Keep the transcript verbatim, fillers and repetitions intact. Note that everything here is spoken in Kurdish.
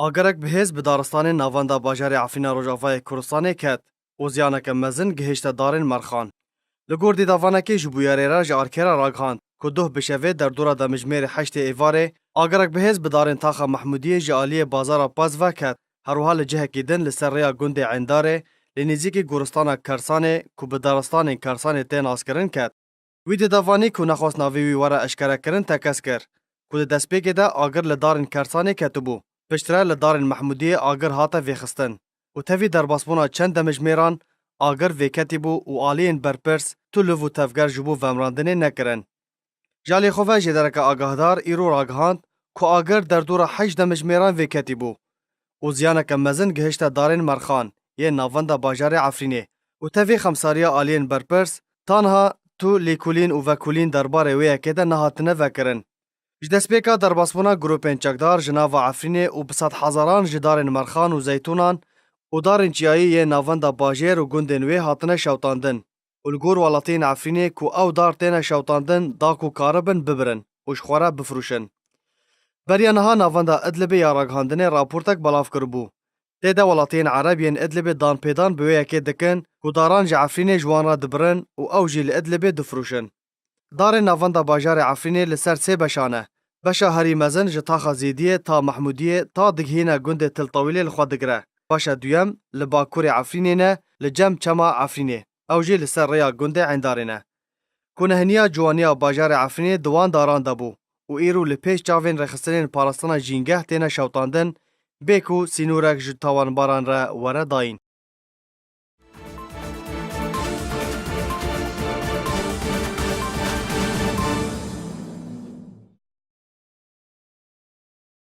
Agirek bi hêz bi daristanên navenda bajarê Efrîna Rojavayê Kurdistanê ket û ziyaneke mezin gihişte darên Merxan. Li gor dîdavanekê ji bûyerê re ji Arkê re ragihand ku doh bi şevê derdora demijmêrê heştê êvarê agirek bi hêz bi darên taxa Mehmûdiyê ji aliyê bazara Paz ve ket, herwiha li cihekî din li ser rêya gundê Endarê, li nêzîkî goristana Kersanê ku bi daristanên Kersanê tê naskirin ket. Wî dêdavanî ku nexwest navê wî were eşkerekirin tekez kir ku di destpêkê de agir li darên Kersanê ketibû, piştre li darên Mehmûdiyê agir hate vêxistin û tevî derbasbûna çend demijmêran agir vêketîbû û aliyên berpirs tu liv û tevger ji bo vemrandinê nekirin. Ji alî xwe ve jêdereke agahdar îro ragihand ku agir derdora heşt demijmêran vêketîbû û ziyaneke mezin gihişte darên Merxan yên navenda bajarê Efrînê û tevî xemsariya aliyên berpirs tanha tu lêkolîn û vekolîn derbarê wê yekê de nehatine vekirin. Ji destpêka derbasbûna grûpên çekdar ji nava Efrînê û bi sedhezaran ji darên Merxan û Zeytûnan û darên çiyayî yên navenda bajêr û gundên wê hatine şewtandin û li gor welatiyên Efrînê ku ew dar têne şewtandin da ku karibin bibirin û ji xwe re bifirûşin. Beriya niha navenda Idlibê ya ragihandinê raportek belav kiribû. Tê de welatiyên Ereb yên Idlibê danpêdan bi wê yekê dikin ku daran ji Efrînê ji wan re dibirin û ew jî li Idlibê difirûşin. Darên navenda bajarê Efrînê li ser sê beşan e. Beşa herî mezin ji taxa Zêdiyê ta Mehmûdiyê ta digihîne gundê Til Tewîlê li xwe digire. Beşa duyem li bakurê Efrînê ne, li cem çema Efrînê. Ew jî li ser rêya gundê Endarê ne. Kunehiniya ciwaniya bajarê Efrînê di wan daran de bû û îro li pêş çavên rêxistinên parastina jîngeh têne şewtandin, bê ku sînorek ji tawanbaran re were dayîn.